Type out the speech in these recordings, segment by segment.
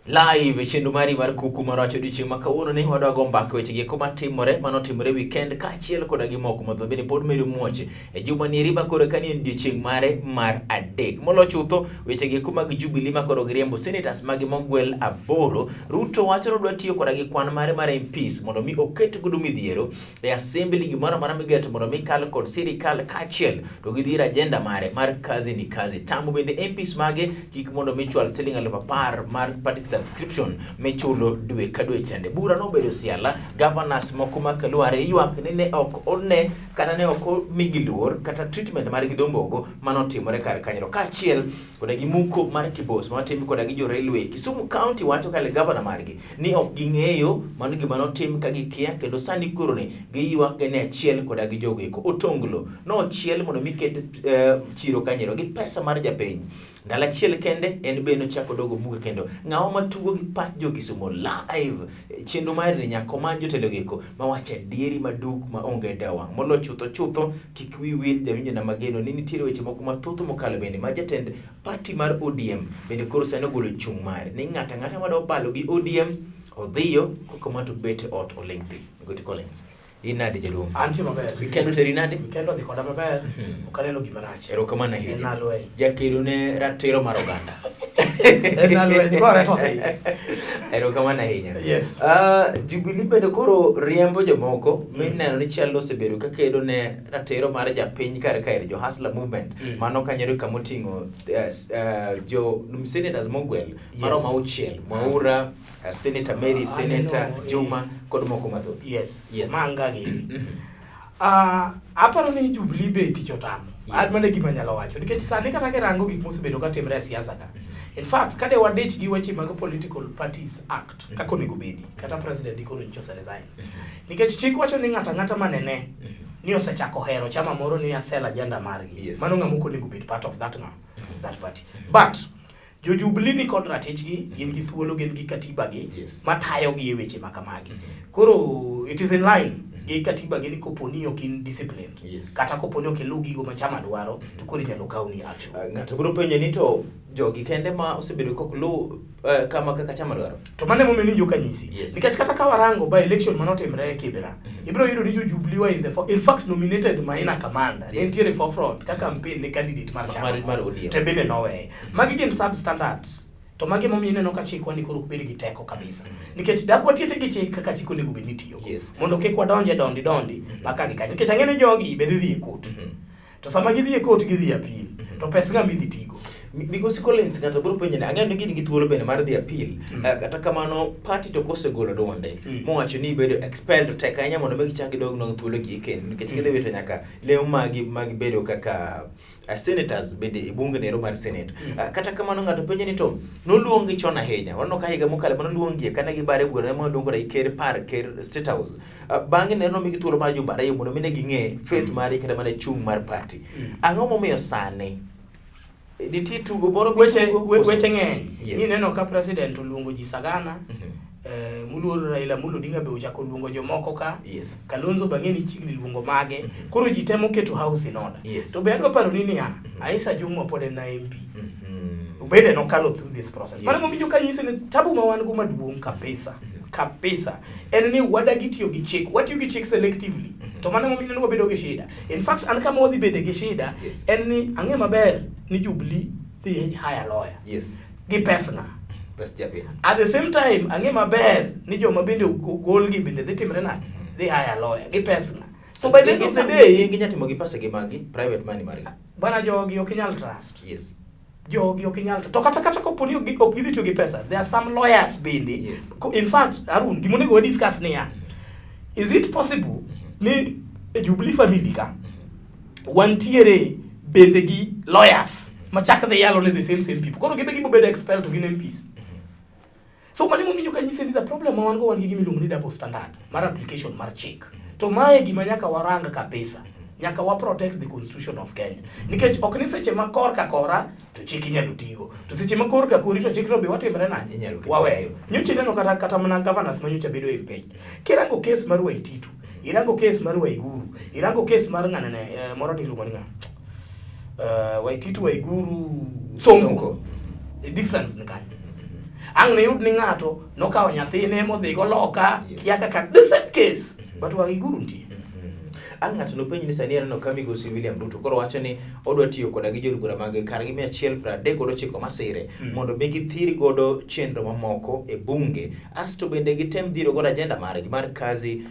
Live e chenro mari mar kuku mar wach odiochieng' ma kawuono ni wadwa go mbaka weche gi eko matimore manotimore weekend kaachiel koda gi moko mathoth bende pod medo muoch e juma ni eri ma koro ka ni en odiochieng' mare mar adek. Molo chutho weche gi eko mag Jubilee ma koro giriembo senators magi mogwel aboro. Ruto wacho ni odwa tiyo koda gi kwan mare mar MPs mondo mi oket godo midhiero e assembly gimoro amora migeto mondo mi kal kod sirikal kaachiel to gidhir agenda mare mar kazi ni kazi. Tamo bende MPs mage kik mondo mi chwal siling 10,000 mar party subscription michulo dwe ka dwe chande. Bura nobedo siala, governors moko ma Kalware ywak ni ne ok one kata ne ok omigi luor kata treatment margi dhombogo manotimore kar kanyo kaachiel koda gi muko mar Kibos matim koda gi jo railway. Kisumu County wacho kale governor margi ni ok ging'eyo mano gima notim ka gikia kendo sani koro ni giywak gane achiel koda gi jogo eko. Otonglo nochiel mondo mi ket chiro kanyero gi pesa mar japiny. Ndalo achiel kende en be nochako dogo buge kendo ng'awa matugo gi pach jo Kisumu live chenro mar ni nyaka omany jotelo gi eko mawacho adieri maduk ma onge dewo wang'. Molo chutho chutho kik wi wil jawinjona mageno ni nitiere weche moko mathoth mokalo bende ma jatend party mar ODM bende koro sani ogolo chung' mare ni ng'ato ang'ata madwa balo gi ODM odhiyo kokama to bet e ot oling' thi. Migoti Collins. In nade jaduong'? Antie maber. Weekend oteri nade? Weekend odhi koda maber. Ok aneno gima rach. Erokamano ahinya. En alweny. Jakedo ne ratiro mar oganda. En alweny. Gore to dhi. Erokamano ahinya. Yes. Jubilee bende koro riembo jomoko mineno ni chal osebedo ka kedo ne ratiro mar japiny kar kaeri jo Hustler movement. Mano kanyo kama oting'o jo senators mogwel maromo auchiel. Mwaura, Senator Mary, Senator Juma kod moko mathoth. Yes. Yes. Manga gi. Aparo ni Jubilee be tich otamo. An mano e gima anyalo wacho. Nikech sani kata kirango gik mosebedo ka timre e siasa ka. In fact, kade wadich gi weche mag Political Parties Act, kaka onego bedi, kata president koro nyicha ose resign. Nikech chik wacho ni ng'ato ang'ata manene ni osechako hero chama moro ni asel agenda margi. Mano ng'ama ok onego bed part of that ng'a, that party. But jo Jubilee ni kod ratichgi, gin gi thuolo, gin gi katiba gi matayo gi e weche ma kamagi. Koro it is in line gi katiba gi ni kopo ni ok in disciplined. Kata kopo ni ok iluw gigo ma chama dwaro, to koro inyalo kawni action. Ng'ato biro penjo ni to jogi kende ma osebedo kok luw kama kaka chama dwaro. To mano emomiyo ni joka nyisi. Nikech kata ka warango by election manotimre e Kibra, ibiro yudo ni jo Jubilee were in the in fact nominated Maina Kamanda. Ne nitiere forefront ka campaign ne candidate mar chama. Mar ODM. To bende noweye. Magi gin substandards. To magi emomiyo ineno ka chikwa ni koro ok bed gi teko kabisa. Nikech dak watiete gi chik kaka chik onego bed ni tiyogo. Mondo kik wadonje dondi dondi maka gi kacha. Nikech ang'e ni jogi be dhi dhi e court. To sama gidhi e court gidhi e appeal. To pes ng'a midhi tigo? Migosi Collins ng'ato biro penjo ni ang'eyo ni gin gi thuolo bende mar dhi appeal. Kata kamano party to kosegolo duonde mowacho ni ibedo expelled tek ahinya mondo mi gichak gidog nong thuolo gi kendo nikech gidhi wito nyaka lemo magi mag bedo kaka senators bende e bunge nero mar senate. Kata kamano ng'ato penjo ni to noluongi chon ahinya. Waneno ka higa mokalo mane oluongi kane gibare bura ne moluong koda ker par ker State House. Bang'e ne nomigi thuolo mar jumbe ariyo mondo mi ne ging'e faith mari kata mana chung' mar party. Ang'o momiyo sani nitie tugo moro mitugo koso? Weche ng'eny. Ineno ka president oluongo ji Sagana, moluor Raila Amolo Odinga be ochako luongo jomoko ka. Kalonzo bang'e ni chiegni luongo mage. Koro ji temo keto house in order. To be adwa paro ni niya, Aisha Jumwa pod en na MP. Bende nokalo through this process. Mano momiyo kanyisi ni tabu ma wan go maduong' kabisa. Kabisa. En ni wadagi tiyo gi chik. Watiyo gi chik selectively. To mano momiyo ineno wabedo gi shida. In fact, an kama wadhi bede gi shida, en ni ang'e maber ni Jubilee dhi hire lawyer. Gi pes ng'a? Pes japiny. At the same time, ang'e maber ni joma bende ogolgi bende dhi timre nade? Dhi hire lawyer. Gi pes ng'a? So by the end of the day, Gin ginya timo gi pesa gi magi, private money margi. Bana jogi ok inyal trust. Jogi ok inyal to kata kopo ni ok gidhi tiyo gi pesa, there are some lawyers bende. In fact, Harun, gima onego wa discuss niya, is it possible ni e Jubilee family ka wantiere bende gi lawyers machak dhi yalo ne the same people. Koro gibe gibo bedo expelled to gin MPs. So mano emomiyo kanyise ni the problem ma wan go wan gi gima iluongo ni double standard mar application mar chik. To mae gima nyaka warang kabisa. Nyaka wa protect the constitution of Kenya. Nikech ok ni seche ma kor ka kora to chik inyalo tigo. To seche ma kor ka kori to chikno be watimre nade? Inyalo keto. Waweyo. Nyocha ineno kata mana governors ma nyocha bedo e piny. Kirango case mar Waititu, irango case mar Waiguru, irango case mar ng'anene moro ni iluongo ni ng'a? Waititu, Waiguru, Sonko. Sonko. The difference ni kanyo. Ang' niyud ni ng'ato nokawo nyathine modhi go loka. Kia kaka the same case, but Waiguru nitie. Ang' ng'ato nopenji ni sani aneno ka migosi William Ruto koro wacho ni odwa tiyo koda gi jood bura mage kargi 139 masire mondo mi githir godo chenro mamoko e bunge, asto bende gitem dhiro godo agenda margi mar kazi,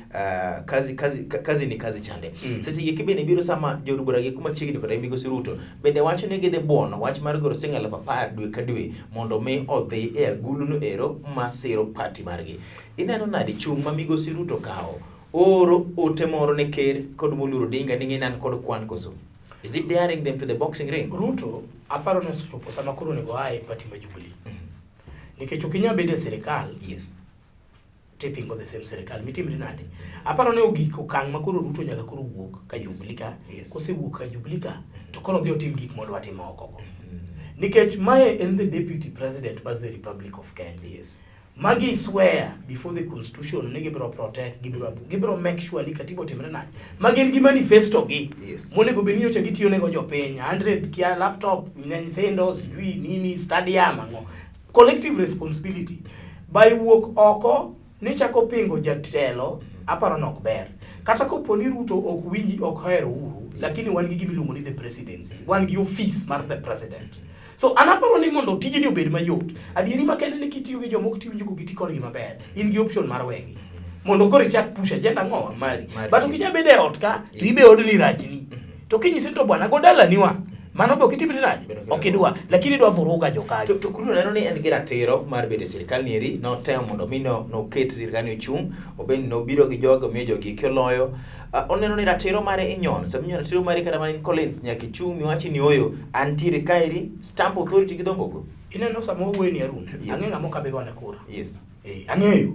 kazi, kazi, kazi ni kazi chande. Seche gi bende biro sama jood bura gi kuma chiegni koda migosi Ruto bende wacho ni gidhi buono wach mar golo siling 10,000 dwe ka dwe mondo mi odhi e agulu no ero masiro party margi. Ineno nade chung' ma migosi Ruto kawo? Oro ote moro ne ker kod moluoro Odinga ni ng'e an kod kwan koso? Is it daring them to the boxing ring? Ruto aparo ni osechopo sama koro onego oa e party ma Jubilee. Nikech ok inyal bedo e sirikal tipingo the same sirikal mitimri nade. Aparo ni ogik okang' ma koro Ruto nyaka koro wuok ka Jubilee ka. Kosewuok ka Jubilee ka to koro odhi otim gik modwa timo oko go. Nikech mae en the deputy president mar the Republic of Kenya. Magi swear before the constitution ni gibiro protect, gibiro make sure ni katiba otimre nade. Magi en gi manifesto gi. Monego bed ni nyocha gitiyo nego jopiny, 100 kia laptop ne nyithindo, sijui nini, stadium ang'o. Collective responsibility. By wuok oko ni chako pingo jatelo, aparo ni ok ber. Kata kopo ni Ruto ok winji, ok ohero Uhuru, lakini wan gi gima iluongo ni the presidency. Wan gi office mar the president. So an aparo ni mondo tijni obed mayot, adieri makende ni kitiyo gi jomoko tiwinjo kok iti kodgi maber, in gi option mar wegi. Mondo koro ichak push agenda ang'owa mari. But ok inyal bedo e ot ka, to ibe odni rachni. To kinyisi to bwana go dalani wa. Mano be ok itimri nade? Ok idwa, lakini idwa vuruga jokanyo. To Ruto neno ni en gi ratiro mar bedo e sirikal ni eri, notemo mondo mi noket sirikal ni ochung', obed nobiro gi jogo, omiyo jogi eki oloyo. Oneno ni ratiro mare inyono. Sama inyono ratiro mari kata mana in Collins, nyaka ichung' miwach ni oyo, antiere kaeri, stamp authority gi dho mbogo. Ineno sama wawuoyo ni Arun, ang'eyo ng'ama ok abi gone kura. Ang'eyo.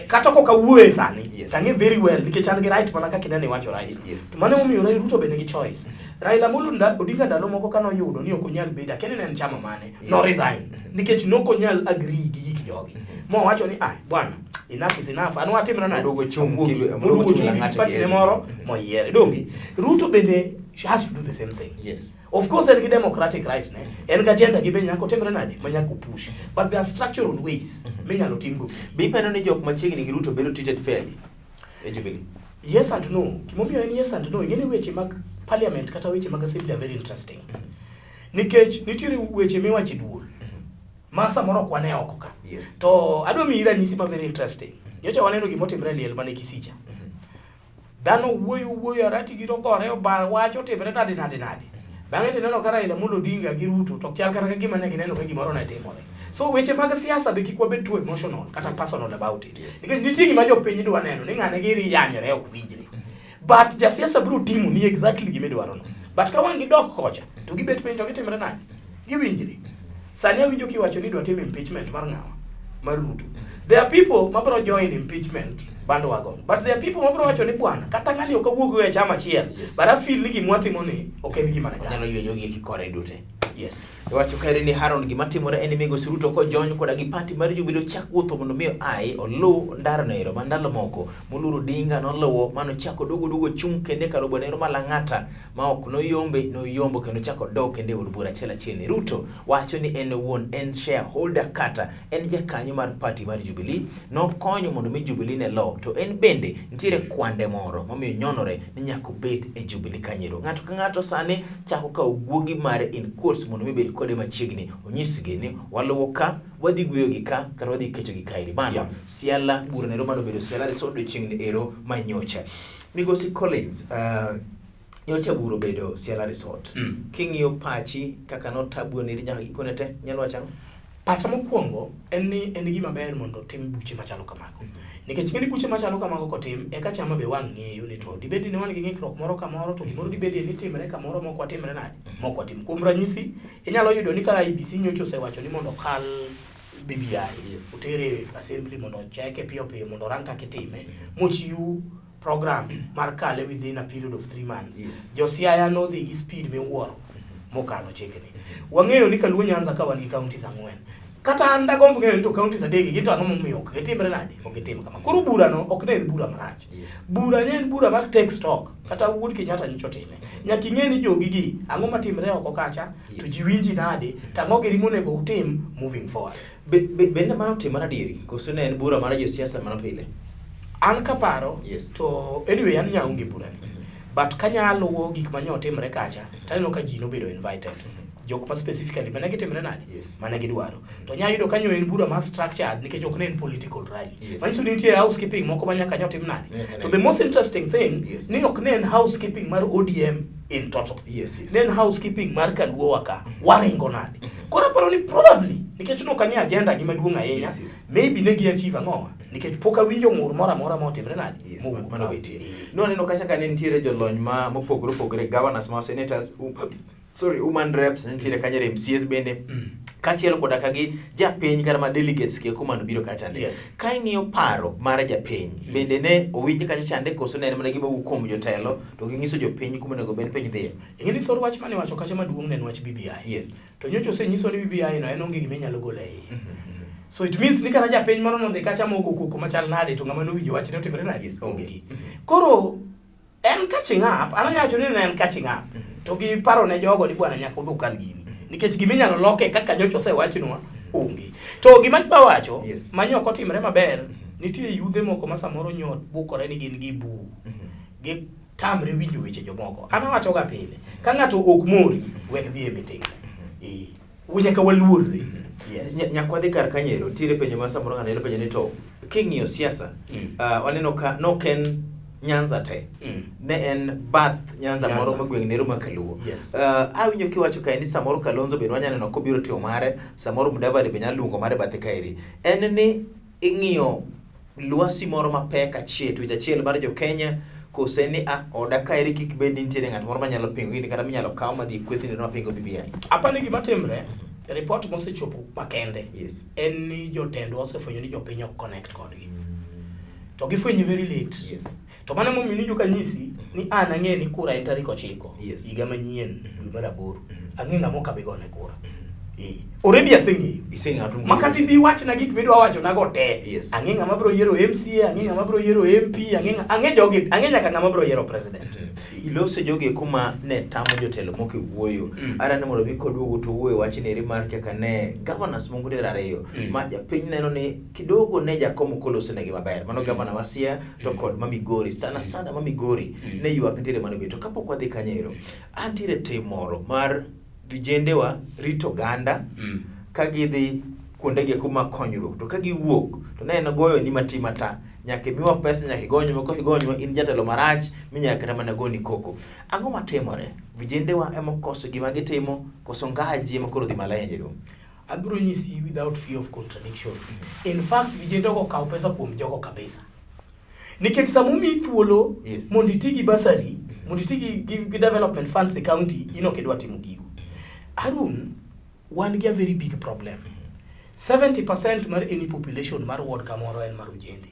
Kata kok awuoye sani, ang'e very well nikech an gi right mana kaka ineno iwacho right. To mano emomiyo Raila Ruto bende nigi choice. Raila Amolo Odinga ndalo moko kane oyudo ni ok onyal bedo, akia ni ne en chama mane, no resign nikech nok onyal agree gi gik jogi. Mowacho ni ah bwana, enough is enough. An watimre nade? Moduogo chung' Awuogi. Moduogo Moduogo chung' chung' gi lang'ate party ne gi moro moyiere. Donge? Ruto bende has to do the same thing. Of course en gi democratic right ne. En gi agenda gi be nyaka otimre nade? Ma nyaka push. But there are structural ways minyalo timgo. Be iparo ni jok machiegni gi Ruto bedo treated fairly e Jubilee? Yes and no. Gimomiyo en yes and no, ing'e ni weche mag parliament kata weche mag assembly are very interesting. Nikech nitiere weche miwacho e duol ma samoro ok wane oko ka. To adwa miyi ranyisi ma very interesting. Nyocha waneno gima otimre e liel mane Kisicha. Dhano wuoyo wuoyo arati gi ogore obar wach otimre nade nade nade. Bang'e to ineno ka Raila Amolo Odinga gi Ruto to chal kata ka gima ne gineno ka gimoro ne timore. So weche mag siasa be kik wabed too emotional kata personal about it. Nikech nitie gima jopiny dwa neno ni ng'ane giri yanyore ok winjre. But jasiasa biro timo ni exactly gima idwaro no. But ka wang' gidok kocha to gibet piny to gitimre nade? Giwinjre. Sani awinjo kiwacho ni idwa tim impeachment mar ng'awa? Mar Ruto. There are people mabiro join impeachment bandwagon. But there are people mabiro wacho ni bwana, kata ng'ani ok awuog e chama achiel. But I feel ni gima watimo ni ok en gima Onyalo nikare. ywe jogi eki kore duto. Yes. Iwacho kaeri ni Haron gima timore en ni migosi Ruto kojony koda gi party mar Jubilee ochak wuotho mondo mi oai oluw ndarano ero ma ndalo moko moluor Odinga noluwo mano chako duogo duogo chung' kendo e kar obwonero ero ma Lang'ata ma ok noyombe noyombo kendo chako dok kendo e od bura achiel achiel ni Ruto wacho ni en owuon en shareholder kata en jakanyo mar party mar Jubilee nokonyo mondo mi Jubilee ne lo to en bende nitiere kwande moro momiyo nyonore ni nyaka obed e Jubilee kanyero. Ng'ato ka ng'ato sani chako kawo guogi mare in quotes mondo mi obed kode machiegni onyisgi ni waluwo ka wadhi gweyo gi ka kata wadhi kecho gi kaeri. Mano Siala bura nero mano obedo Siala Resort odiochieng' ero manyocha. Migosi Collins, nyocha bura obedo Siala Resort. King'iyo pachi kaka notabuo neri nyaka gikone te, inyalo wacho ang'o? Pacha mokwongo en ni en gima ber mondo otim buche machalo kamago. Nikech ing'e ni buche machalo kamago kotim, eka chama be wang' ng'eyo ni to dibed ni wan gi ng'ikruok moro kamoro to gimoro dibed ni timre kamoro mok watimre nade? Mok watim. Kuom ranyisi, inyalo yudo ni ka IEBC nyocha osewacho ni mondo okal BBI, otere assembly mondo ocheke piyo piyo mondo orang kaka itime, mochiw program mar kale within a period of 3 months. Jo Siaya nodhi gi speed miwuoro mokalo chikni. Wang'eyo ni Kaluo Nyanza ka wan gi counties 4. Kata an dagomb ng'eyo ni to counties adek gi to ang'o momiyo ok gitimre nade? Ok gitim kama. Koro burano ok ne en bura marach. Bura ne en bura mar take stock. Kata Wuod Kenyatta nyocha otime. Nyaka ing'e ni jogi gi ang'o matimre oko kacha to ji winji nade to ang'o giri monego utim moving forward. Bende mano otimore adieri koso ne en bura mar josiasa mano pile? An kaparo to anyway an nyaonge burani. But kanyaluwo gik mane otimre kacha to aneno ka ji nobedo invited. Jok ma specifically mane gitimre nade? Mane gidwaro. To nya yudo kanyo en bura ma structured nikech ok ne en political rally. Manyiso ni nitie housekeeping moko ma nyaka nyotim nade. To the most interesting thing ni ok ne en housekeeping mar ODM in total. Ne en housekeeping mar Kaluowa ka. Waringo nade? Koro aparo ni probably nikech nok ang'e agenda gi maduong' ahinya. Maybe ne gi achieve ang'owa nikech pok awinjo ng'ur moro amora motimre nade. Yes, mowuok mano ka. betie. Nwaneno kacha ka ne nitiere jolony ma mopogore opogore, governors ma senators, sorry, women reps nitiere kanyo, MCAs bende. Kaachiel koda ka gi japiny kata ma delegates gi kuma nobiro kacha chande. Ka ing'iyo paro mar japiny, bende ne owinj kacha chande koso ne en mana gima wuok kuom jotelo to ging'iso jopiny kuma onego bed piny dhiye. Ing'e ni thor wach mane iwacho kacha maduong' ne en wach BBI. To nyocha osenyiso ni BBI no en onge gima inyalo golo e iye. So it means ni kata japiny moro nodhi kacha mogo koko machal nade to ng'ama nowinjo wachne otimre nade? Yes, onge. Koro en catching up, an anyalo wacho ni ne en catching up. To gi paro ne jogo ni bwana nyaka udhi ukal gini. Nikech gima inyalo loke kaka nyocha osewachnwa onge. To gima adwa wacho ma nyo ok otimre maber, nitie yudhe moko ma samoro nyo bukore ni gin gi bu. Gitamre winjo weche jomoko. An awacho ga pile, ka ng'ato ok mori, wek dhi e meeting. Nyaka waluorre. Yes. Nyaka wadhi kar kanyero, nitiere penjo ma samoro ng'ato nyalo penjo ni to king'iyo siasa, waneno ka nok en Nyanza te. Ne en bath Nyanza moro ma gweng' nero ma Kaluo. Awinjo kiwacho kae ni samoro Kalonzo bende wanyalo neno kobiro timo mare, samoro Mudavadi be nyalo luongo mare bathe kaeri. En ni ing'iyo lwasi moro mapek achiel, twech achiel mar jo Kenya, kose ni oda kaeri kik bed ni nitiere ng'at moro manyalo pingo gini kata minyalo kaw madhi e kweth ni mapingo BBI. Apa ni gima timre, report mosechopo makende en ni jotendwa osefwenyo ni jopiny ok connect kodgi. To gifwenye very late. To mano emomiyo nijo kanyisi ni an ang'e ni kura en tarik 9 higa manyien dwe mar 8. Ang'e ng'ama ok abi gone kura. Already aseng'eyo. Iseng'eyo ng'at Ma kata ibi wachna gik midwa wacho nago te. Ang'e ng'ama biro yiero MCA, ang'e ng'ama biro yiero MP, ang'e jogi, ang'e nyaka ng'ama biro yiero president. Iloso jogi kuma ne tamo jotelo moko e wuoyo. Ara ni mondo mi koduogo to wuoyo wach neri mar kaka ne governors moko dero ariyo ma japiny neno ni kidogo ne Jakom ok oloso negi maber. Mano governor ma Siaya to kod ma Migori, sana sana ma Migori ne ywak nitiere mano beto. Kapok wadhi kanyo ero, antiere tim moro mar vijendewa rito oganda ka gidhi kuondegi kuma konyruok to ka giwuok to ne en goyo ni mati mata nyaka imiwa pesa nyaka igonywa ka igonywa in jatelo marach minyaka kata mana goni koko. Ang'o matimore? Vijendewa ema okoso gima gitimo koso ngaji ema koro dhi malo ahinya jaduong'? Abiro nyisi without fear of contradiction. In fact, vijende go okawo pesa kuom jogo kabisa. Nikech sama omiyi thuolo mondo iti gi bursary, mondo iti gi development funds e county, in ok idwa timo gigo. Harun, wan gi a very big problem. 70% mar any population mar ward kamoro en mar ojende.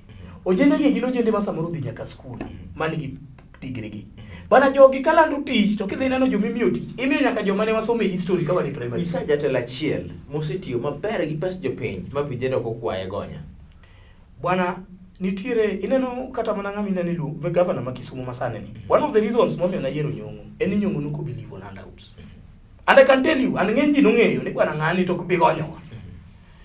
Ojende gi gin ojende ma samoro dhi nyaka school, man gi degree gi. Bana jogi kalando tich to kidhi neno joma imiyo tich, imiyo nyaka joma ne wasomo e history ka wan e primary. Nyisa jatelo achiel mosetiyo maber gi pes jopiny ma vijende ok okwaye gonya. Bwana, nitiere ineno kata mana ng'ama ineno iluongo governor ma Kisumu masani ni. One of the reasons momiyo nayiero Nyong'o en ni Nyong'o nok believe on handouts. And I can tell you, an ng'eny ji nong'eyo ni bwana ng'ani to ok bi gonyowa.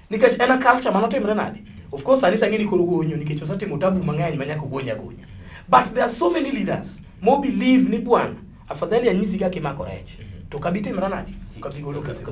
Nikech en a culture manotimre nade? Of course sani tang'e ni koro gonyo nikech osetimo tabu mang'eny ma nyaka ogony agonya. But there are so many leaders mo believe ni bwana afadhali anyisi kaka imako rech. To kabi timra nade? Kabi golo pesa.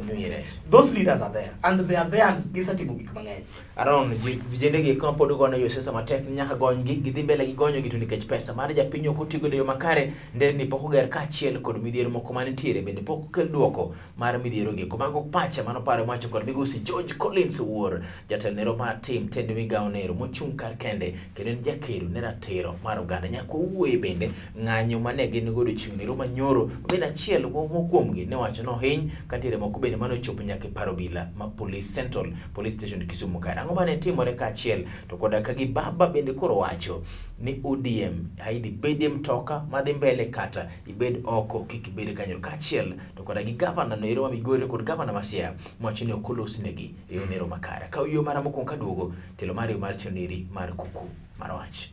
Those leaders are there and they are there and gisetimo gik mang'eny. Aron, vijende gi kama pod gono yo siasa matek ni nyaka gonygi, gidhi mbele gi gonyo gi to nikech pesa mar japiny ok otigo e yo makare, nderni pok oger kaachiel kod midhiero moko manitiere bende pok okel duoko mar midhiero gi. Mago pacha mano paro macho kod migosi George Collins Owuor, jatelo nero mar tim tend migawo nero mochung' kar kende kendo en jakedo ne ratiro mar oganda. Nyaka owuoye bende ng'anyo mane gin godo chieng' nero manyoro bende achiel kuomgi ne wacho ni ohiny Ka nitiere moko bende mane ochopo nyaka e par obila ma Police Central Police Station Kisumu kar. Ang'o mane timore kaachiel to koda ka gi baba bende koro wacho ni ODM aidhi bedie mtoka madhi mbele kata ibed oko kik ibed kanyo kaachiel to koda gi gavana no ero ma Migori kod gavana ma Siaya mowacho ni ok olosnegi e yo nero makare. Kaw yo mara mokwongo kaduogo telo mar yo mar chenro mar kuku mar wach.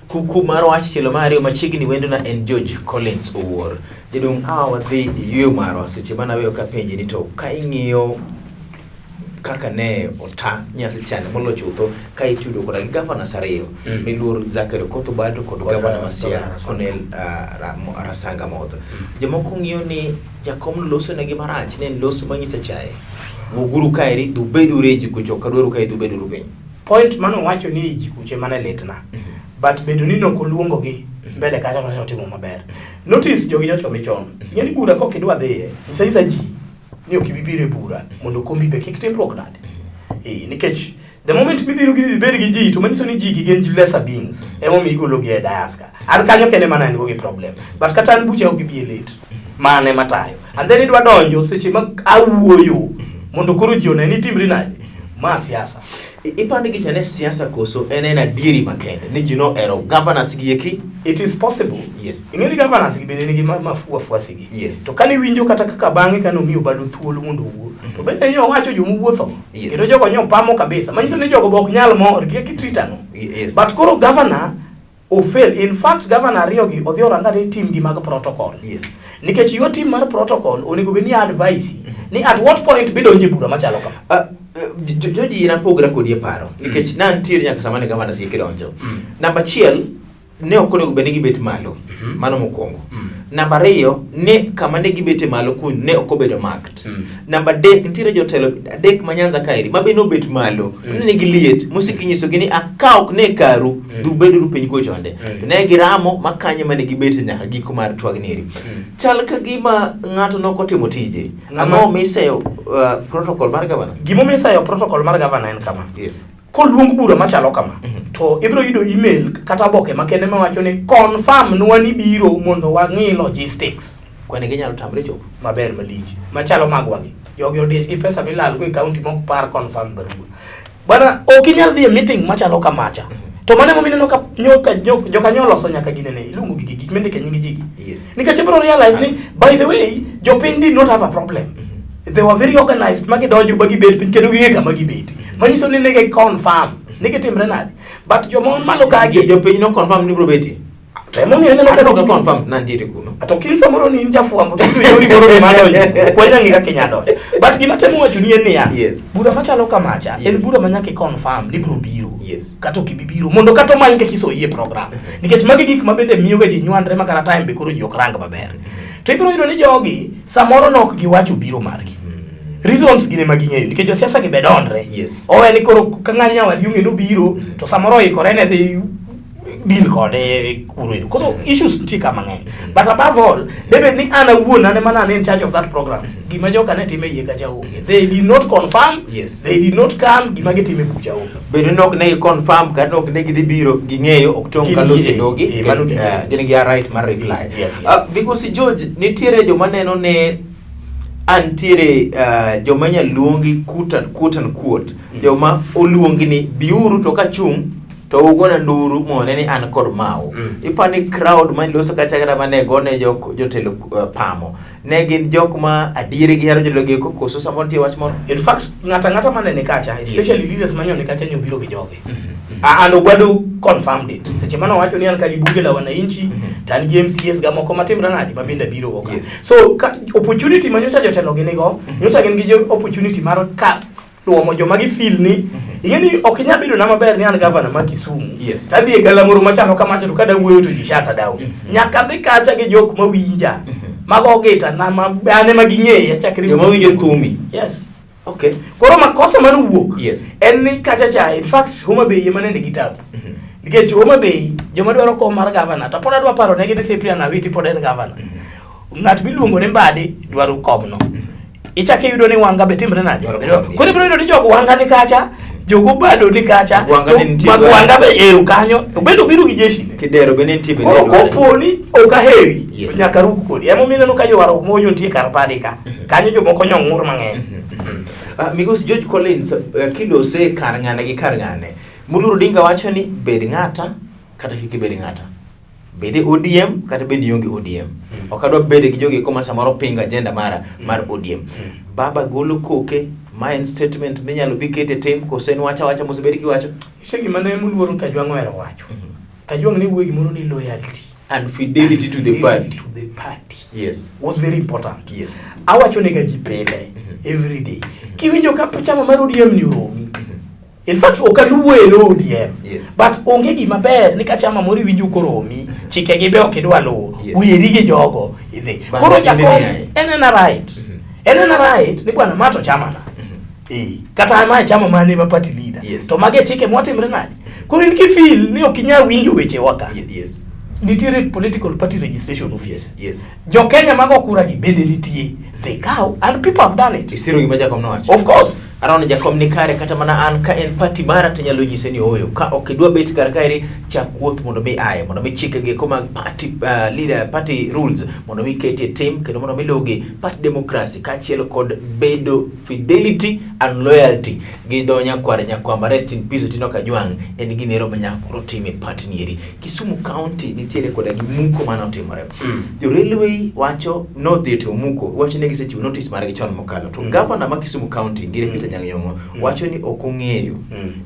Kuku mar wach tielo mar ariyo machiegni wendo na en George Collins Owuor. Jaduong' awa wadhi e yueyo marwa seche mane aweyo kapenji ni to ka ing'iyo kaka ne ota nyasi chande molo chutho ka itudo koda gi governors ariyo miluor Zachary Okoth Obado kod gavana ma Siaya Cornel Rasanga Modho. Jomoko ng'iyo ni jakom loso negi marach ne en loso manyiso chaye. Wuoguru kaeri dubeduru e ji kucho ok adwaru kae dubeduru piny. Point mane owacho ni ji kuche mane litna. But bedo ni nok oluongogi mbele kacha to otimo maber. Notice jogi nyocha omi chon. Ing'e ni bura kok idwa dhiye, nyisa nyisa ji ni ok ibi biro e bura mondo kombi be kik timruok nade. Eh, nikech the moment midhiro gi ibed gi ji to manyiso ni ji gi gin lesser beings. Emomiyo igologi e dais ka. An kanyo kende mana en go gi problem. But kata an bucha ok ibi e late. Mane matayo. And then idwa donjo seche ma awuoyo mondo koro ji one ni timri nade. Ma siasa. Ipando gicha ne siasa koso en en adieri makende ni ji nohero governors gi eki? It is possible. Yes. Ing'e ni governors gi bende nigi wafuasi gi. Yes. To kane iwinjo kata kaka bang'e kane omiyo Obado thuolo mondo owuo, to bende nyo owacho joma wuotho. Yes. Kendo jogo nyo pamo kabisa. Manyiso ni jogo be ok nyal mor gi gitreat ang'o. Yes. But koro governor ofail. In fact, governor ariyo gi odhi oranga ni team gi mag protocol. Yes. Nikech your team mar protocol onego bed ni advice ni at what point bidonje e bura machalo kama. Joji in apogra kodi e paro nikech ne antiere nyaka sama ne governors gi kidonjo. Namba achiel ne ok onego bed ni gibet malo. Mano mokwongo. Namba ariyo ne kama ne gibete malo kun ne ok obedo marked. Namba adek nitiere jotelo adek ma Nyanza kaeri ma be nobet malo. Ne nigi liet mosekinyisogi ni ah, ka ok ne karu dubeduru piny kochonde. To ne giramo ma kanye mane gibete nyaka giko mar twagni eri. Chal ka gima ng'ato nok otimo tije. Ang'o miseyo protocol mar gavana? Gimomiyo iseyo protocol mar governor en kama. Yes. Koluong bura machalo kama, to ibiro yudo email kata oboke makende mawacho ni confirm nwa ni biro mondo wang'i logistics. Kwani ginyalo tamre chopo? Maber malich. Machalo magwa gi. Jogi odich gi pesa milal go e county mok par confirm barua. Bwana, ok inyal dhi e meeting machalo kamacha. To mano emomiyo ineno ka nyoka jokanyo oloso nyaka ginene, iluongo gigi gik mindike nying ji gi. Yes. Nikech ibiro realize ni by the way, jopiny did not have a problem. They were very organized ma gidonjo ma gibet piny kendo ging'e kama gibete. Manyiso ni ne gi confirm ni gitimre nade. But joma malo ka gi Jopiny no confirm ni biro betie. To emomiyo ineno ka Aneno ka confirm na nitiere kuno. To kin samoro ni in jafwambo to iyudo yori moro ni madonjo. Ok wanyal ng'e kaka inya donjo. But gima temo wacho ni en niya, Yes. bura machalo kamacha en Yes. bura ma nyaka i confirm ni biro biro. Yes. Kata ok ibi biro mondo kata omany kaka isoyi e program. Nikech magi gik ma bende miyo ga ji nywandre ma kata time be koro ji ok rang maber. To ibiro yudo ni jogi samoro nok giwacho biro margi. Reasons gin ema ging'eyo nikech josiasa gi be dondre. Yes. Owe ni koro ka ng'any nyawadgi ong'e nobiro to samoro oikore ne dhi deal kode kuro ero. Koro issues nitie ka mang'eny. But above all, debed ni an awuon an ema ne an in charge of that program. Gima joka ne timo e iye kacha onge. They did not confirm. Yes. They did not come. Gima gitimo e bucha onge. Bedo ni ok ne gi confirm kata ok ne gidhi biro ging'eyo ok tong' Gin ka loso gi- e dhogi. mano ging'eyo. Gin gi a right mar reply. Yes, yes. Because George nitiere joma neno ne antiere joma inyalo luongi quote and quote and quote joma oluongi ni biuru to kachung' to ugona nduru mone ni an kod mau. Ipani crowd ma loso kacha kata mane gone jok jotelo pamo ne gin jok ma adieri gihero jotelo gi koso samoro nitie wach moro. In fact, ng'ata ng'ata mane ni kacha, especially leaders manyo ni kacha nyo biro gi jogi. And Obado confirmed it. Seche mane owacho ni an ka gi bunge la wananchi, to an gi MCAs ga moko matimre nade ma bende abiro go ka. Yes. So ka, opportunity ma nyocha jotelo gi nigo, nyocha gin gi opportunity mar ka duomo joma gi feel ni ing'e ni ok inyal bedo na maber ni an governor ma Kisumu. Yes. Tadhi e galamoro machalo kamacha to kada wuoyo to ji shut down. Nyaka dhi kacha gi jok mawinja. Mago gita na ma an ema ging'eya chakre. Joma winjo thumi. Yes. Okay. Koro makosa mane owuok Yes. en ni kacha cha in fact Homa Bay ema ne nigi tabu. Nikech Homa Bay joma dwaro kom mar governor to pod adwa paro negi ni Cyprian Awiti pod en governor. Ng'at miluongo ni Mbadi dwaro komno. Ichako iyudo ni Wanga be timre nade? Dwaro kom, Koro ibiro yudo ni jogo Wanga ni kacha, jogo Bado ni kacha, Wanga ni nitie mag dwaro. Wanga be ero kanyo, to bende obiro gi jeshi ne. Kidero bende nitie bende Koro dware. kopo ni ok aheri, Yes. nyaka ruk kodi. Emomiyo ineno ka ywaruok moro nitie kar padi ka. Kanyo jomoko nyong'ur mang'eny. Migosi George Collins kilose kar ng'ane gi kar ng'ane. Moluor Odinga wacho ni bed ng'ata kata kik ibed ng'ata. Bed e ODM kata bed ionge ODM. Ok adwa bedo gi jogi koma samoro pingo agenda mara mar ODM. Baba golo koke ma en statement minyalo bi kete tim kose en wacha wacha mosebed kiwacho Nitie gima ne moluor Kajwang' ohero wacho. Kajwang' ne wuoyo gimoro ni loyalty. And fidelity to the Fidelity party. to the party was very important. Awacho nega ji pile, every day. Kiwinjo ka chama mar ODM ni oromi. In fact, ok aluwo e lo ODM. But onge gima ber ni ka chama moro iwinjo koromi, chike gi be ok idwa luwo. Weri gi jogo idhi. Bang' Koro kinde jakom ni aye. en ena right. En ena right ni bwana ma to chamana. Kata ma e chama mane ma party leader. To magi e chike mwatimre nade? Koro in kifeel ni ok inyal winjo wechewa ka. Nitiere political party registration office. Jo Kenya mago kura gi bende nitie. They go and people have done it. Isiro gima jakom nowacho. Of course. Arono jakom ni kare kata mana an ka en party mara to nyalo nyise ni ooyo ka ok idwa bet kar kaeri chak wuoth mondo mi aye mondo mi chike gi mag party leader party rules mondo mi ketie tim kendo mondo mi luwgi party democracy kaachiel kod bedo fidelity and loyalty gi dho nyakwar nyakwamba rest in peace Otieno Kajwang' en gimero ma nyaka koro tim e party nieri. Kisumu County nitiere koda gi muko mane otimore. Jo railway wacho nodhi to muko wacho ni gisechiwo notice margi chon mokalo to governor ma Kisumu County Ngire Peter Anyang' Nyong'o wacho ni ok ong'eyo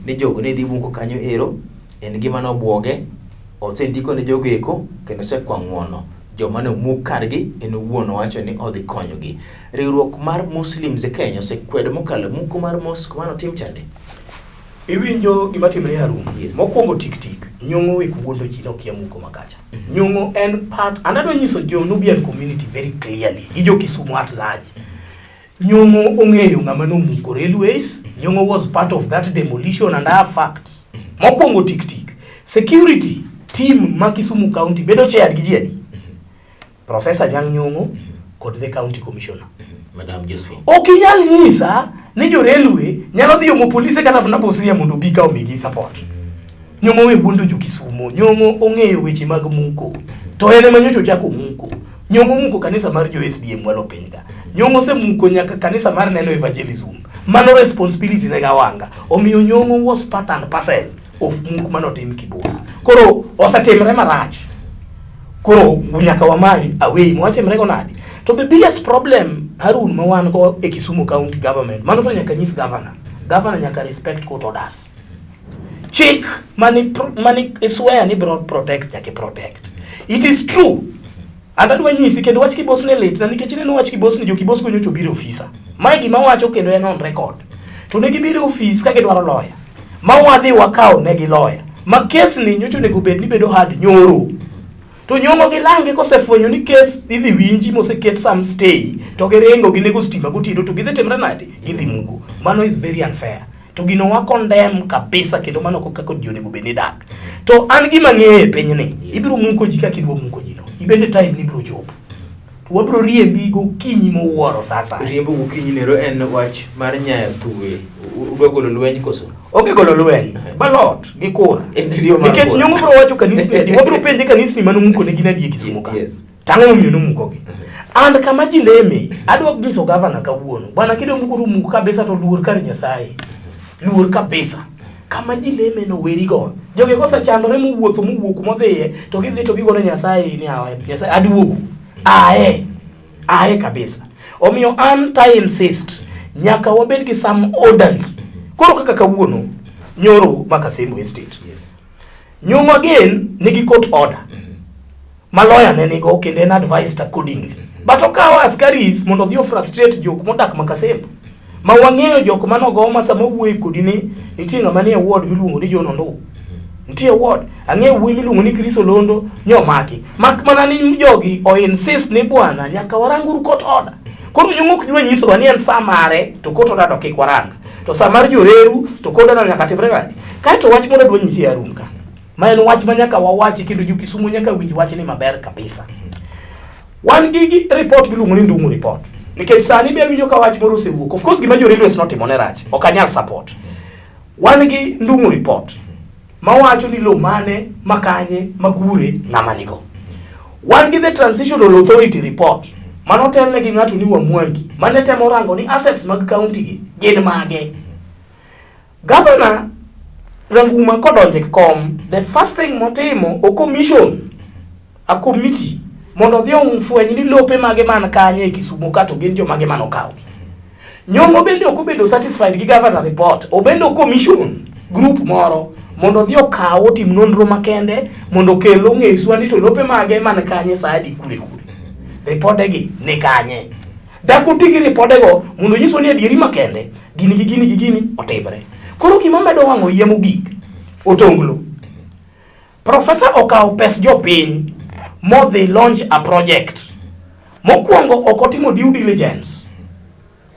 ni jogo ne dhi muko kanyo ero en gima nobwoge osendiko ne jogo eko kendo osekwa ng'uono joma ne omuk kargi en owuon owacho ni odhi konyogi. Riwruok mar Muslims e Kenya osekwedo mokalo muko mar mosque mane otim chande. Iwinjo gima timre Harun. Yes. Mokwongo tik tik, Nyong'o wek wuondo ji nokia muko makacha. Nyong'o en part, and adwa nyiso jo Nubian community very clearly, gi jo Kisumu at large. Nyong'o ong'eyo ng'ama nomuko railways, Nyong'o was part of that demolition and I have facts. Mokwongo tik tik, security team ma Kisumu County bedo chaired gi ji adi? Professor Anyang' Nyong'o kod the county commissioner. Madam Josephine. Ok inyal nyisa ni jo railway nyalo dhi omo polise kata mana Busia mondo obi ka omigi support. Nyong'o we wuondo jo Kisumu, Nyong'o ong'eyo weche mag muko. To en ema nyocha ochako muko. Nyong'o muko kanisa mar jo SDA mwalo piny ka. Nyong'o osemuko nyaka kanisa mar Neno Evangelism. Mano responsibility ne Gawanga. Omiyo Nyong'o was part and parcel of muk manotim Kibos. Koro osetimre marach. Koro nyaka wamany away mwatimre go nade. To the biggest problem Harun ma wan go e Kisumu County government, mano to nyaka nyis governor. Governor nyaka respect court orders. Chik mani mani swear ni bro protect nyaka protect. It is true. And adwa nyisi kendo wach Kibos ne lit na nikech ineno wach Kibos ni jo Kibos go nyocha obiro e ofisa. Mae gima wacho kendo en on record. To ne gibiro e ofis ka gidwaro lawyer. Ma wadhi wakawo negi lawyer. Ma kes ni nyocha onego bed ni bedo hard nyoro. To Nyong'o gi lange kosefwenyo ni kes idhi winji moseket some stay to giringo ginego stima gotieno to gidhi timre nade? Gidhi muko. Mano is very unfair. To gino wa condemn kabisa kendo mano ok kaka ji onego bed ni dak. To an gima ng'eyo e pinyni, ibiro muko ji kaka idwa muko ji no. Ibende time ni biro chopo. To wabiro riembi gokinyi mowuoro sa asaya. Riembo gokinyi nero en wach mar nyayo thuwe. Udwa golo lweny koso? Onge golo lweny, ballot gi kura. En riyo mar Nikech kura. Nyong'o biro wacho kanisni adi, wabiro penje kanisni mane omuko ne gin adi e Kisumu ka. Tang'o momiyo nomukogi. And kama ji leme, adwa nyiso gavana kawuono. Bwana kidwa muko to muk kabisa to luor kar Nyasaye. Luor kabisa. Kama ji leme no weri go. Jogi kosechandore mowuotho mowuok modhiye to gidhi to gigone Nyasaye ni awa Nyasaye aduogo. Ae. Ae kabisa. Omiyo an ta insist nyaka wabed gi some orderly. Koro kaka kawuono nyoro Makasembo Estate. Nyong'o again nigi court order. Ma lawyer ne nigo kendo en advised accordingly. But okawo askaris mondo odhi o frustrate jok modak Makasembo. Ma wang'eyo jok manogo ma sama wuoyo kodi ni nitie ng'ama nie ward miluongo ni John Ondugu. Nitie ward, ang'eyo wuoyi miluongo ni Chris Olondo nyomaki. Mak mana ni jogi o insist ni bwana nyaka waranguru court order. Koro Nyong'o ok dwa nyisowa ni en sa mare to court order to kik warang. To sa mar joreru to court order nyaka timre nade? Kaeto wach moro adwa nyisi Harun ka. Ma en wach ma nyaka wawachi kendo jo Kisumu nyaka winj wachni maber kabisa. Wan gi report miluongo ni Ndung'u report. Nikech sani be awinjo ka wach moro osewuok. Of course gima jo railways notimo ne rach. Ok anyal support. Wan gi Ndung'u report mawacho ni lowo mane makanye magure ng'ama nigo. Wan gi the Transitional Authority report manotelne gi ng'ato ni Wamwangi mane temo rango ni assets mag county gi gin mage. Governor Ranguma kodonjo e kom, the first thing motimo o commission a committee mondo odhi ofweny ni lope mage man kanye e Kisumo ka to gin jomage mane okawgi. Nyong'o bende ok obedo satisfied gi governor report, obende o commission group moro mondo odhi okaw otim nonro makende mondo okel ong'iswa ni to lope mage man kanye sa adi kure kure. Ripodegi ni kanye? Dak oti gi ripodego mondo onyiswa ni adieri makende gini gi gini gi gini otimre. Koro gima medo wang'o iye mogik, Otonglo. Professor okawo pes jopiny modhi launch a project. Mokwongo ok otimo due diligence.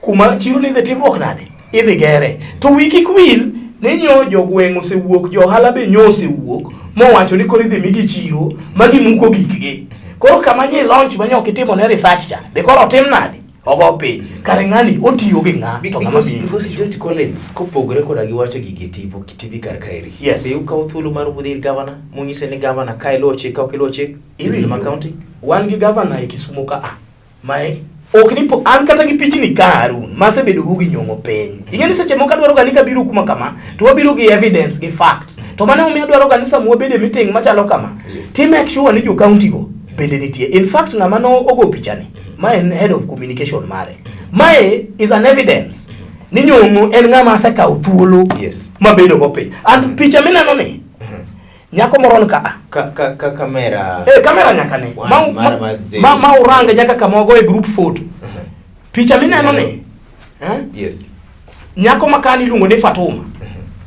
Kuma chiro ni idhi timruok nade? Idhi gere. To wi kik wil ni nyo jogweng' osewuok, jo ohala be nyo osewuok mowacho ni koro idhi migi chiro ma gimuko gikgi. Koro kama nyi launch ma nyo ok itimo ne research cha, be koro otim nade? Ogo piny. Kare ng'ani otiyo gi ng'a to ng'ama miye Because George Collins kopogore koda gi wacho gigi e tipo TV kar kaeri. Yes. Be ukawo thuolo mar wuodhi ir gavana munyise ni gavana ka iluwo chik ka ok iluwo chik? Iwinjo? Ma county? Wan gi gavana e Kisumo ka a ma e ok ni po an kata gi pichni ka Harun masebedo go gi nyong'o piny. Ing'e ni seche moko adwaro ga ni kabiro kuma kama to wabiro gi evidence gi fact. To mano emomiyo adwaro ga ni sama wabedo e meeting machalo kama Yes. ti make sure ni jo county go bende nitie. In fact ng'ama no ogo pichani ma en head of communication mare. Mae is an evidence ni nyong'o en ng'ama asekawo thuolo Yes. mabedo go piny. And picha mineno ni nyako moro ni ka a Ka ka ka kamera. Eh, kamera nyaka ne. One, Ma, mara ma, ma zero. ma, ma urang nyaka kama wago e group photo. Picha mineno ni. Eh? Yes. Nyako makani iluongo ni Fatuma.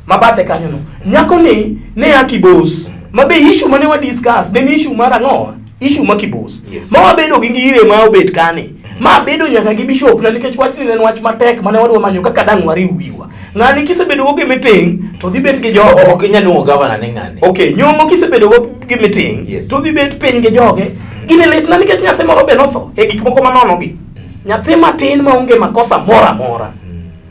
Ma bathe kanyo no. Nyako ni ne a Kibos. Ma be issue mane wa discuss ne ni issue mar ang'o? Issue ma Kibos. Yes. Ma wabedo gi ngire ma obet kani. Ma bedo nyaka gi bishop na nikech wachni ne en wach matek mane wadwa manyo kaka dang' wariw wiwa. Ng'ani kisebedo go gi meeting to dhi bet gi jogo. Ok inyal luongo gavana ni ng'ani. Okay, nyong'o kisebedo go gi meeting Yes. to dhi bet piny gi joge. Gini litna nikech nyathi moro be notho e gik moko manono gi. Nyathi matin maonge makosa moro amora.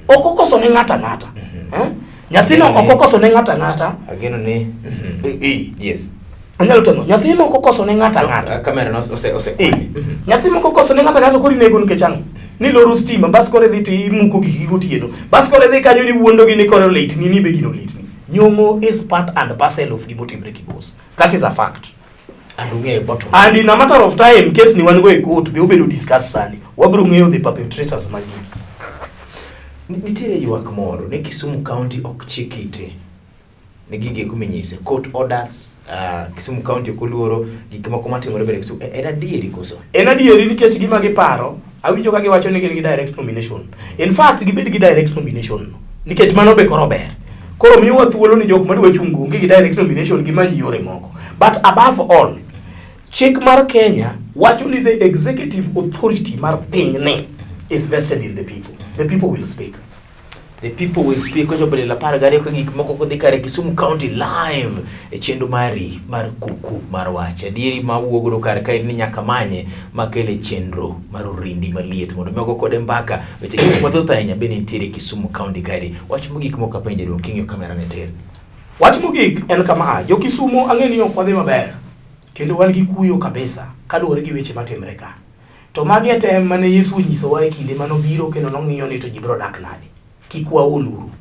Ok okoso ne ng'ato ang'ata. Eh? Nyathino ok okoso ne ng'ato ang'ata. Ageno ni. Eh, eh. Yes. Anyalo tang'o. Nyathi moko okoso ne ng'ato ang'ata. Kamera no ose ose. Eh. Nyathi moko okoso ne ng'ato ang'ata koro inego nikech ang'o? Ni loro stima bas koro idhi to imuko giki gotieno. Bas koro idhi kanyo ni wuondogi ni koro litni ni be gino litni. Nyong'o is part and parcel of gimotimre Kibos. That is a fact. And ung'eyo bottom. And in a matter of time, case ni wan go e court be obedo discuss sani. Wabiro ng'eyo the perpetrators mag gigi. Nitiere ywak moro ni Kisumu County ok chik ite ne gigi eko minyise. Court orders, Kisumu County ok oluoro gik moko matimore bende Kisumu. En adieri koso? En adieri nikech gima giparo, awinjo ka giwacho ni gin gi direct nomination. In fact, gibed gi direct nomination no. Nikech mano be koro ber. Koro miyowa thuolo ni jok madwa chung' onge gi direct nomination gimany yore moko. But above all, chik mar Kenya wacho ni the executive authority mar pinyni is vested in the people. The people will speak. The people will speak kochopo e 12 ka gik moko kodhi kare Kisumu County live e chenro mari mar kuku mar wach. Adieri ma wuok godo kar kae ni nyaka manye makele chenro mar orindi maliet mondo mi ogo kode mbaka weche gik mathoth ahinya bende nitiere Kisumu County kaeri. Wach mogik mok apenjo jaduong' king'iyo kamera ne tir. Wach mogik en kama, jo Kisumu ang'e ni ok wadhi maber kendo wan gi kuyo kabisa kaluwore gi weche matimre ka. To magi e tem mane Yesu onyisowa e kinde mane obiro kendo nong'iyo ni to ji biro dak nade. Kik waol uru.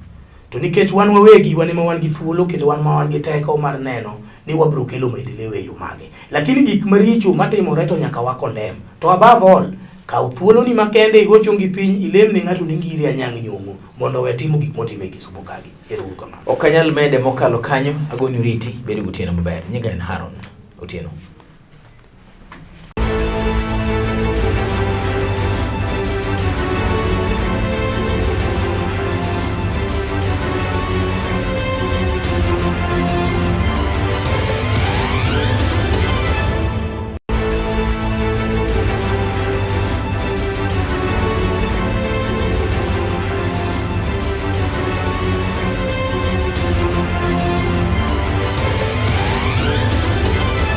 To nikech wan wawegi wan ema wan gi thuolo kendo wan ma wan gi teko mar neno ni wabiro kelo maendeleo e yo mage. Lakini gik maricho matimore to nyaka wa condemn. To above all, kaw thuoloni makende igo chongi piny ilem ne ng'ato ni Ngiri Anyang' Nyong'o mondo owe timo gik motimo e Kisumo kagi. Ero uru kamano. Ok anyal mede mokalo kanyo, agoni oriti, bedo gotieno maber. Nyinga en Haron Otieno.